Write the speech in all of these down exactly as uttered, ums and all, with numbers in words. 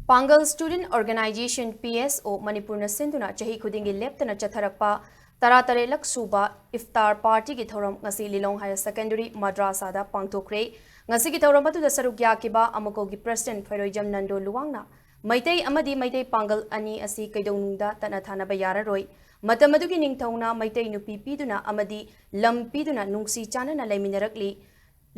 ꯄꯥꯡꯒꯜ Student Organisation, P S O, ꯃꯅꯤꯄꯨꯔꯅ ꯁꯤꯟꯗꯨꯅ ꯆꯍꯤ ꯈꯨꯗꯤꯡꯒꯤ ꯂꯦꯞꯇꯅ ꯆꯠꯊꯔꯛꯄ ꯇꯔꯥꯇꯔꯦꯠꯂꯛ ꯁꯨꯕ ꯏꯐꯇꯥꯔ ꯄꯥꯔꯇꯤꯒꯤ ꯊꯧꯔꯝ ꯉꯁꯤ ꯂꯤꯂꯣꯡ ꯍꯥꯌꯔ ꯁꯦꯀꯦꯟꯗꯔꯤ ꯃꯗ꯭ꯔꯥꯁꯥꯗ ꯄꯥꯡꯊꯣꯛꯈ꯭ꯔꯦ꯫ ꯉꯁꯤꯒꯤ ꯊꯧꯔꯝ ꯑꯗꯨꯗ ꯁꯔꯨꯛ ꯌꯥꯈꯤꯕ ꯑꯃꯀꯣꯒꯤ President ꯐꯩꯔꯣꯏꯖꯝ ꯅꯟꯗꯣ ꯂꯨꯋꯥꯡꯅ ꯃꯩꯇꯩ ꯑꯃꯗꯤ ꯃꯩꯇꯩ ꯄꯥꯡꯒꯜ ꯑꯅꯤ ꯑꯁꯤ ꯀꯩꯗꯧꯅꯨꯡꯗ ꯇꯠꯅ ꯊꯥꯅꯕ ꯌꯥꯔꯔꯣꯏ꯫ ꯃꯇꯝ ꯑꯗꯨꯒꯤ ꯅꯤꯡꯊꯧꯅ ꯃꯩꯇꯩ ꯅꯨꯄꯤ ꯄꯤꯗꯨꯅ ꯑꯃꯗꯤ ꯂꯝ ꯄꯤꯗꯨꯅ ꯅꯨꯡꯁꯤ ꯆꯥꯟꯅꯅ ꯂꯩꯃꯤꯟꯅꯔꯛꯂꯤ꯫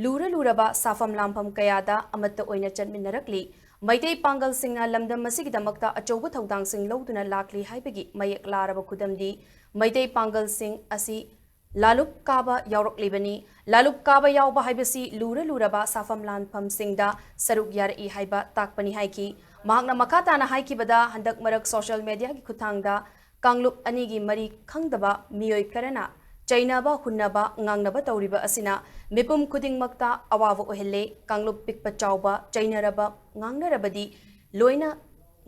ꯂꯨꯔ ꯂꯨꯔꯕ ꯁꯥꯐꯝ ꯂꯥꯟꯐꯝ ꯀꯌꯥꯗ ꯑꯃꯠꯇ ꯑꯣꯏꯅ ꯆꯠꯃꯤꯟꯅꯔꯛꯂꯤ꯫ ꯃꯩꯇꯩ ꯄꯥꯡꯒꯜꯁꯤꯡꯅ ꯂꯝꯗꯝ ꯑꯁꯤꯒꯤꯗꯃꯛꯇ ꯑꯆꯧꯕ ꯊꯧꯗꯥꯡꯁꯤꯡ ꯂꯧꯗꯨꯅ ꯂꯥꯛꯂꯤ ꯍꯥꯏꯕꯒꯤ ꯃꯌꯦꯛ ꯂꯥꯔꯕ ꯈꯨꯗꯝꯗꯤ ꯃꯩꯇꯩ ꯄꯥꯡꯒꯜꯁꯤꯡ ꯑꯁꯤ ꯂꯥꯂꯨꯞ ꯀꯥꯕ ꯌꯥꯎꯔꯛꯂꯤꯕꯅꯤ꯫ ꯂꯥꯂꯨꯞ ꯀꯥꯕ ꯌꯥꯎꯕ ꯍꯥꯏꯕꯁꯤ ꯂꯨꯔ ꯂꯨꯔꯕ ꯁꯥꯐꯝ ꯂꯥꯟꯐꯝꯁꯤꯡꯗ ꯁꯔꯨꯛ ꯌꯥꯔꯛꯏ ꯍꯥꯏꯕ ꯇꯥꯛꯄꯅꯤ ꯍꯥꯏꯈꯤ꯫ ꯃꯍꯥꯛꯅ ꯃꯈꯥ ꯇꯥꯅ ꯍꯥꯏꯈꯤꯕꯗ, ꯍꯟꯗꯛ ꯃꯔꯛ social mediaꯒꯤ ꯈꯨꯠꯊꯥꯡꯗ ꯀꯥꯡꯂꯨꯞ ꯑꯅꯤꯒꯤ ꯃꯔꯤ ꯈꯪꯗꯕ ꯃꯤꯑꯣꯏ ꯈꯔꯅ ꯆꯩꯅꯕ, ꯍꯨꯟꯅꯕ, ꯉꯥꯡꯅꯕ ꯇꯧꯔꯤꯕ ꯑꯁꯤꯅ ꯃꯤꯄꯨꯝ ꯈꯨꯗꯤꯡꯃꯛꯇ ꯑꯋꯥꯕ ꯑꯣꯏꯍꯜꯂꯦ꯫ ꯀꯥꯡꯂꯨꯞ ꯄꯤꯛꯄ ꯆꯥꯎꯕ ꯆꯩꯅꯔꯕ, ꯉꯥꯡꯅꯔꯕꯗꯤ ꯂꯣꯏꯅ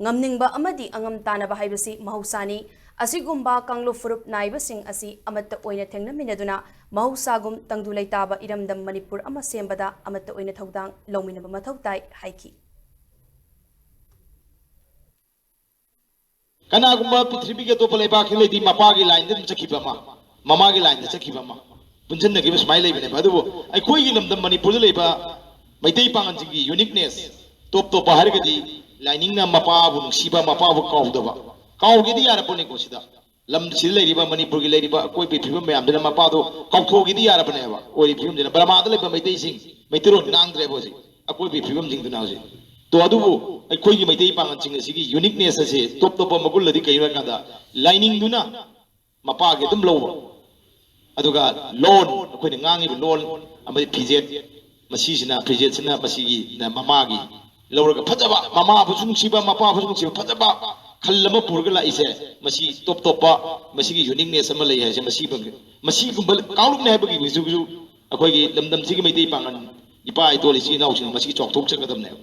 ꯉꯝꯅꯤꯡꯕ ꯑꯃꯗꯤ ꯑꯉꯝ ꯇꯥꯟꯅꯕ ꯍꯥꯏꯕꯁꯤ ꯃꯍꯧꯁꯥꯅꯤ꯫ ꯑꯁꯤꯒꯨꯝꯕ ꯀꯥꯡꯂꯨꯞ ꯐꯨꯔꯨꯞ ꯅꯥꯏꯕꯁꯤꯡ ꯑꯁꯤ ꯑꯃꯠꯇ ꯑꯣꯏꯅ ꯊꯦꯡꯅꯃꯤꯟꯅꯗꯨꯅ ꯃꯍꯧꯁꯥꯒꯨꯝ ꯇꯪꯗꯨ ꯂꯩꯇꯥꯕ ꯏꯔꯝꯗꯝ ꯃꯅꯤꯄꯨꯔ ꯑꯃ ꯁꯦꯝꯕꯗ ꯑꯃꯠꯇ ꯑꯣꯏꯅ ꯊꯧꯗꯥꯡ ꯂꯧꯃꯤꯟꯅꯕ ꯃꯊꯧ ꯇꯥꯏ ꯍꯥꯏꯈꯤ꯫ ꯀꯅꯥꯒꯨꯝꯕ ꯄ꯭ꯔꯤꯊꯤꯕꯤꯒꯤ ꯑꯇꯣꯞꯄ ꯂꯩꯕꯥꯛꯀꯤ ꯂꯩꯗꯤ ꯃꯄꯥꯒꯤ ꯂꯥꯏꯟꯗ ꯑꯗꯨꯝ ꯆꯠꯈꯤꯕ ꯑꯃ, ꯃꯃꯥꯒꯤ ꯂꯥꯏꯟꯗ ꯆꯠꯈꯤꯕ ꯑꯃ, ꯄꯨꯟꯁꯤꯟꯅꯈꯤꯕ ꯁꯨꯃꯥꯏꯅ ꯂꯩꯕꯅꯦꯕ꯫ ꯑꯗꯨꯕꯨ ꯑꯩꯈꯣꯏꯒꯤ ꯂꯝꯗꯝ ꯃꯅꯤꯄꯨꯔꯗ ꯂꯩꯕ ꯃꯩꯇꯩ ꯄꯥꯉꯜꯁꯤꯡꯒꯤ uniqueness, ꯇꯣꯞ ꯇꯣꯞꯄ ꯍꯥꯏꯔꯒꯗꯤ ꯂꯥꯏꯅꯤꯡꯅ ꯃꯄꯥꯕꯨ ꯅꯨꯡꯁꯤꯕ, ꯃꯄꯥꯕꯨ ꯀꯥꯎꯗꯕ꯫ ꯀꯥꯎꯒꯦꯗꯤ ꯌꯥꯔꯄꯣꯠꯅꯤꯀꯣ ꯁꯤꯗ꯫ ꯂꯝꯁꯤꯗ ꯂꯩꯔꯤꯕ ꯃꯅꯤꯄꯨꯔꯒꯤ ꯂꯩꯔꯤꯕ ꯑꯀꯣꯏꯕꯒꯤ ꯐꯤꯕꯝ ꯃꯌꯥꯝꯁꯤꯅ ꯃꯄꯥꯗꯣ ꯀꯥꯎꯊꯣꯛꯈꯤꯗꯤ ꯌꯥꯔꯕꯅꯦꯕ꯫ ꯑꯣꯏꯔꯤꯕ ꯐꯤꯕꯝꯁꯤꯅ ꯕꯔꯃꯥꯗ ꯂꯩꯕ ꯃꯩꯇꯩꯁꯤꯡ ꯃꯩꯇꯩꯂꯣꯟ ꯉꯥꯡꯗ꯭ꯔꯦꯕ ꯍꯧꯖꯤꯛ, ꯑꯀꯣꯏꯕꯒꯤ ꯐꯤꯕꯝꯁꯤꯡꯗꯨꯅ ꯍꯧꯖꯤꯛ꯫ ꯇꯣ, ꯑꯗꯨꯕꯨ ꯑꯩꯈꯣꯏꯒꯤ ꯃꯩꯇꯩ ꯄꯥꯉꯜꯁꯤꯡ ꯑꯁꯤꯒꯤ uniqueness ꯑꯁꯦ, ꯇꯣꯞ ꯇꯣꯞꯄ ꯃꯒꯨꯟ ꯑꯗꯤ ꯀꯩꯅꯣ ꯍꯥꯏꯀꯥꯟꯗ, ꯂꯥꯏꯅꯤꯡꯗꯨꯅ ꯃꯄꯥꯒꯤ ꯑꯗꯨꯝ ꯂꯧꯕ, ꯑꯗꯨꯒ ꯂꯣꯟ, ꯑꯩꯈꯣꯏꯅ ꯉꯥꯡꯉꯤꯕ ꯂꯣꯟ ꯑꯃꯗꯤ ꯐꯤꯖꯦꯠ, ꯃꯁꯤꯁꯤꯅ, ꯐꯤꯖꯦꯠꯁꯤꯅ ꯃꯁꯤꯒꯤ ꯃꯃꯥꯒꯤ ꯂꯧꯔꯒ ꯐꯖꯕ, ꯃꯃꯥꯕꯨꯁꯨ ꯅꯨꯡꯁꯤꯕ, ꯃꯄꯥꯕꯨꯁꯨ ꯅꯨꯡꯁꯤꯕ, ꯐꯖꯕ ꯈꯜ ꯑꯃ ꯄꯨꯔꯒ ꯂꯥꯛꯏꯁꯦ꯫ ꯃꯁꯤ ꯇꯣꯞ ꯇꯣꯞꯄ, ꯃꯁꯤꯒꯤ uniqueness ꯑꯃ ꯂꯩ ꯍꯥꯏꯁꯦ, ꯃꯁꯤ, ꯃꯁꯤꯒꯨꯝꯕ ꯀꯥꯡꯂꯨꯞꯅꯤ ꯍꯥꯏꯕꯒꯤ ꯍꯧꯖꯤꯛ ꯍꯧꯖꯤꯛ ꯑꯩꯈꯣꯏꯒꯤ ꯂꯝꯗꯝꯁꯤꯒꯤ ꯃꯩꯇꯩ ꯄꯥꯉꯜ ꯏꯄꯥ ꯏꯇꯣꯜ ꯏꯆꯤꯜ ꯏꯅꯥꯎꯁꯤꯡ ꯃꯁꯤꯒꯤ ꯆꯥꯎꯊꯣꯛꯆꯒꯗꯕꯅꯦꯕ꯫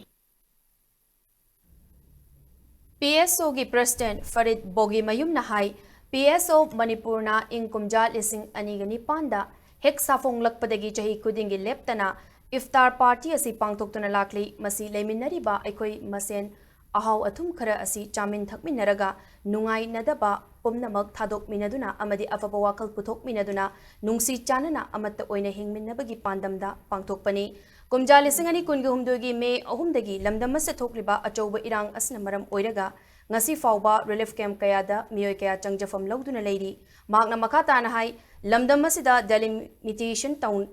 P S Oꯒꯤ President ꯐꯔꯤꯗ ꯕꯣꯒꯤꯃꯌꯨꯝꯅ ꯍꯥꯏ, P S O ꯃꯅꯤꯄꯨꯔꯅ ꯏꯪ ꯀꯨꯝꯖꯥ ꯂꯤꯁꯤꯡ ꯑꯅꯤꯒ ꯅꯤꯄꯥꯟꯗ ꯍꯦꯛ ꯁꯥꯐꯣꯡꯂꯛꯄꯗꯒꯤ ꯆꯍꯤ ꯈꯨꯗꯤꯡꯒꯤ ꯂꯦꯞꯇꯅ ꯏꯐꯇꯥꯔ ꯄꯥꯔꯇꯤ ꯑꯁꯤ ꯄꯥꯡꯊꯣꯛꯇꯨꯅ ꯂꯥꯛꯂꯤ꯫ ꯃꯁꯤ ꯂꯩꯃꯤꯟꯅꯔꯤꯕ ꯑꯩꯈꯣꯏ ꯃꯁꯦꯟ ꯑꯍꯥꯎ ꯑꯊꯨꯝ ꯈꯔ ꯑꯁꯤ ꯆꯥꯃꯤꯟ ꯊꯛꯃꯤꯟꯅꯔꯒ ꯅꯨꯡꯉꯥꯏꯅꯗꯕ ꯄꯨꯝꯅꯃꯛ ꯊꯥꯗꯣꯛꯃꯤꯟꯅꯗꯨꯅ ꯑꯃꯗꯤ ꯑꯐꯕ ꯋꯥꯈꯜ ꯄꯨꯊꯣꯛꯃꯤꯟꯅꯗꯨꯅ ꯅꯨꯡꯁꯤ ꯆꯥꯟꯅꯅ ꯑꯃꯠꯇ ꯑꯣꯏꯅ ꯍꯤꯡꯃꯤꯟꯅꯕꯒꯤ ꯄꯥꯟꯗꯝꯗ ꯄꯥꯡꯊꯣꯛꯄꯅꯤ꯫ ꯀꯨꯝꯖꯥ ꯂꯤꯁꯤꯡ ꯑꯅꯤ ꯀꯨꯟꯒ ꯍꯨꯝꯗꯣꯏꯒꯤ ꯃꯦ ꯑꯍꯨꯝꯗꯒꯤ ꯂꯝꯗꯝ ꯑꯁꯤꯗ ꯊꯣꯛꯂꯤꯕ ꯑꯆꯧꯕ ꯏꯔꯥꯡ ꯑꯁꯤꯅ ꯃꯔꯝ ꯑꯣꯏꯔꯒ ꯉꯁꯤ ꯐꯥꯎꯕ relief camp ꯀꯌꯥꯗ ꯃꯤꯑꯣꯏ ꯀꯌꯥ ꯆꯪꯖꯐꯝ ꯂꯧꯗꯨꯅ ꯂꯩꯔꯤ꯫ ꯃꯍꯥꯛꯅ ꯃꯈꯥ ꯇꯥꯅ ꯍꯥꯏ, ꯂꯝꯗꯝ ꯑꯁꯤꯗ delimitation ꯇꯧ-,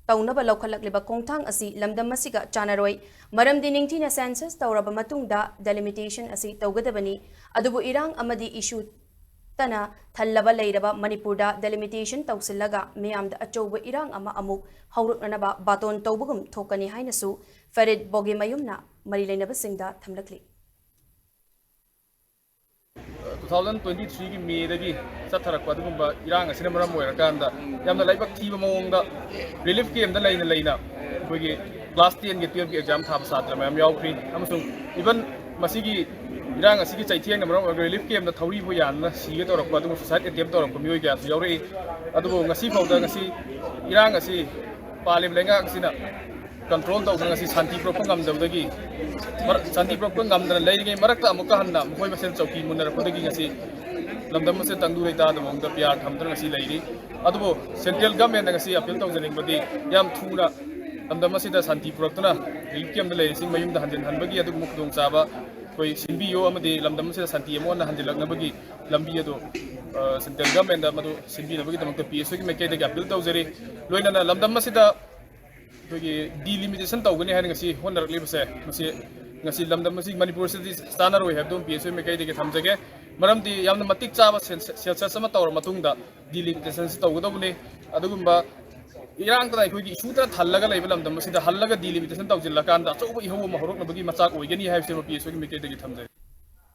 ꯇꯧꯅꯕ ꯂꯧꯈꯠꯂꯛꯂꯤꯕ ꯈꯣꯡꯊꯥꯡ ꯑꯁꯤ ꯂꯝꯗꯝ ꯑꯁꯤꯒ ꯆꯥꯟꯅꯔꯣꯏ꯫ ꯃꯔꯝꯗꯤ ꯅꯤꯡꯊꯤꯅ census ꯇꯧꯔꯕ ꯃꯇꯨꯡꯗ delimitation ꯑꯁꯤ ꯇꯧꯒꯗꯕꯅꯤ꯫ ꯑꯗꯨꯕꯨ ꯏꯔꯥꯡ ꯑꯃꯗꯤ issue ꯇꯅ ꯊꯜꯂꯕ ꯂꯩꯔꯕ ꯃꯅꯤꯄꯨꯔꯗ delimitation ꯇꯧꯁꯤꯜꯂꯒ ꯃꯤꯌꯥꯝꯗ ꯑꯆꯧꯕ ꯏꯔꯥꯡ ꯑꯃ ꯑꯃꯨꯛ ꯍꯧꯔꯛꯅꯅꯕ ꯕꯥꯇꯣꯟ ꯇꯧꯕꯒꯨꯝ ꯊꯣꯛꯀꯅꯤ ꯍꯥꯏꯅꯁꯨ ꯐꯔꯤꯗ ꯕꯣꯒꯦꯃꯌꯨꯝꯅ ꯃꯔꯤ ꯂꯩꯅꯕꯁꯤꯡꯗ ꯊꯝꯂꯛꯂꯤ꯫ ꯇꯨ ꯊꯥꯎꯖꯟ ꯇ꯭ꯋꯦꯟꯇꯤ ꯊ꯭ꯔꯤꯒꯤ ꯃꯦꯗꯒꯤ ꯆꯠꯊꯔꯛꯄ ꯑꯗꯨꯒꯨꯝꯕ ꯏꯔꯥꯡ ꯑꯁꯤꯅ ꯃꯔꯝ ꯑꯣꯏꯔꯀꯥꯟꯗ ꯌꯥꯝꯅ ꯂꯥꯏꯕꯛ ꯊꯤꯕ ꯃꯑꯣꯡꯗ relief campꯇ ꯂꯩꯅ ꯂꯩꯅ ꯑꯩꯈꯣꯏꯒꯤ class tenꯒꯤ twelveꯀꯤ exam ꯊꯥꯕ ꯁꯥꯇ꯭ꯔ ꯃꯌꯥꯝ ꯌꯥꯎꯈ꯭ꯔꯤ꯫ ꯑꯃꯁꯨꯡ even ꯃꯁꯤꯒꯤ ꯏꯔꯥꯡ ꯑꯁꯤꯒꯤ ꯆꯩꯊꯦꯡꯅ ꯃꯔꯝ ꯑꯣꯏꯔꯒ relief campꯇ ꯊꯧꯔꯤ ꯐꯥꯎ ꯌꯥꯟꯗꯨꯅ ꯁꯤꯒꯦ ꯇꯧꯔꯛꯄ ꯑꯗꯨꯒꯨꯝꯕ suicide attempt ꯇꯧꯔꯛꯄ ꯃꯤꯑꯣꯏ ꯀꯌꯥꯁꯨ ꯌꯥꯎꯔꯛꯏ꯫ ꯑꯗꯨꯕꯨ ꯉꯁꯤ ꯐꯥꯎꯗ ꯉꯁꯤ ꯏꯔꯥꯡ ꯑꯁꯤ ꯄꯥꯜꯂꯤꯕ ꯂꯩꯉꯥꯛ ꯑꯁꯤꯅ control ꯇꯧꯗꯨꯅ ꯉꯁꯤ ꯁꯥꯟꯇꯤ ꯄꯨꯔꯛꯄ ꯉꯝꯗꯕꯗꯒꯤ ꯃꯔ-, ꯁꯥꯟꯇꯤ ꯄꯨꯔꯛꯄ ꯉꯝꯗꯅ ꯂꯩꯔꯤꯉꯩ ꯃꯔꯛꯇ ꯑꯃꯨꯛꯀ ꯍꯟꯅ ꯃꯈꯣꯏ ꯃꯁꯦꯜ ꯆꯧꯀꯤ ꯃꯨꯟꯅꯔꯛꯄꯗꯒꯤ ꯉꯁꯤ ꯂꯝꯗꯝ ꯑꯁꯤꯗ ꯇꯪꯗꯨ ꯂꯩꯇꯥꯗꯕ ꯃꯑꯣꯡꯗ ꯄꯤꯌꯥꯔ ꯊꯝꯗꯨꯅ ꯉꯁꯤ ꯂꯩꯔꯤ꯫ ꯑꯗꯨꯕꯨ central governmentꯗ ꯉꯁꯤ appeal ꯇꯧꯖꯅꯤꯡꯕꯗꯤ ꯌꯥꯝ ꯊꯨꯅ ꯂꯝꯗꯝ ꯑꯁꯤꯗ ꯁꯥꯟꯇꯤ ꯄꯨꯔꯛꯇꯨꯅ relief campꯇ ꯂꯩꯔꯤꯁꯤꯡ ꯃꯌꯨꯝꯗ ꯍꯟꯖꯤꯟꯍꯟꯕꯒꯤ ꯑꯗꯨꯒꯨꯝꯕ ꯈꯨꯗꯣꯡꯆꯥꯕ ꯑꯩꯈꯣꯏ ꯁꯤꯟꯕꯤꯌꯨ ꯑꯃꯗꯤ ꯂꯝꯗꯝ ꯑꯁꯤꯗ ꯁꯥꯟꯇꯤ ꯑꯃꯨꯛ ꯍꯟꯅ ꯍꯟꯖꯤꯜꯂꯛꯅꯕꯒꯤ ꯂꯝꯕꯤ ꯑꯗꯨ, ꯑ, central governmentꯗ ꯃꯗꯨ ꯁꯤꯟꯕꯤꯅꯕꯒꯤꯗꯃꯛꯇ ꯄꯤ ꯑꯦꯁ ꯑꯣꯒꯤ ꯃꯥꯏꯀꯩꯗꯒꯤ appeal ꯇꯧꯖꯔꯤ꯫ ꯂꯣꯏꯅꯅ ꯂꯝꯗꯝ ꯑꯁꯤꯗ ꯑꯩꯈꯣꯏꯒꯤ delimitation ꯇꯧꯒꯅꯤ ꯍꯥꯏꯅ ꯉꯁꯤ ꯍꯣꯠꯅꯔꯛꯂꯤꯕꯁꯦ, ꯃꯁꯤ ꯉꯁꯤ ꯂꯝꯗꯝ ꯑꯁꯤ ꯃꯅꯤꯄꯨꯔꯁꯤꯗꯤ ꯆꯥꯟꯅꯔꯣꯏ ꯍꯥꯏꯕꯗꯨ ꯄꯤ ꯑꯦꯁ ꯑꯣꯒꯤ ꯃꯥꯏꯀꯩꯗꯒꯤ ꯊꯝꯖꯒꯦ꯫ ꯃꯔꯝꯗꯤ ꯌꯥꯝꯅ ꯃꯇꯤꯛ ꯆꯥꯕ census, census ꯑꯃ ꯇꯧꯔ ꯃꯇꯨꯡꯗ delimitationꯁꯤ ꯇꯧꯒꯗꯧꯕꯅꯤ꯫ ꯑꯗꯨꯒꯨꯝꯕ ꯏꯔꯥꯡꯇꯅ ꯑꯩꯈꯣꯏꯒꯤ issueꯇꯅ ꯊꯜꯂꯒ ꯂꯩꯕ ꯂꯝꯗꯝ ꯑꯁꯤꯗ ꯍꯜꯂꯒ delimitation ꯇꯧꯁꯤꯜꯂꯀꯥꯟꯗ ꯑꯆꯧꯕ ꯏꯍꯧ ꯑꯃ ꯍꯧꯔꯛꯅꯕꯒꯤ ꯃꯆꯥꯛ ꯑꯣꯏꯒꯅꯤ ꯍꯥꯏꯕꯁꯤꯃ ꯄꯤ ꯑꯦꯁ ꯑꯣꯒꯤ ꯃꯥꯏꯀꯩꯗꯒꯤ ꯊꯝꯖꯒꯦ꯫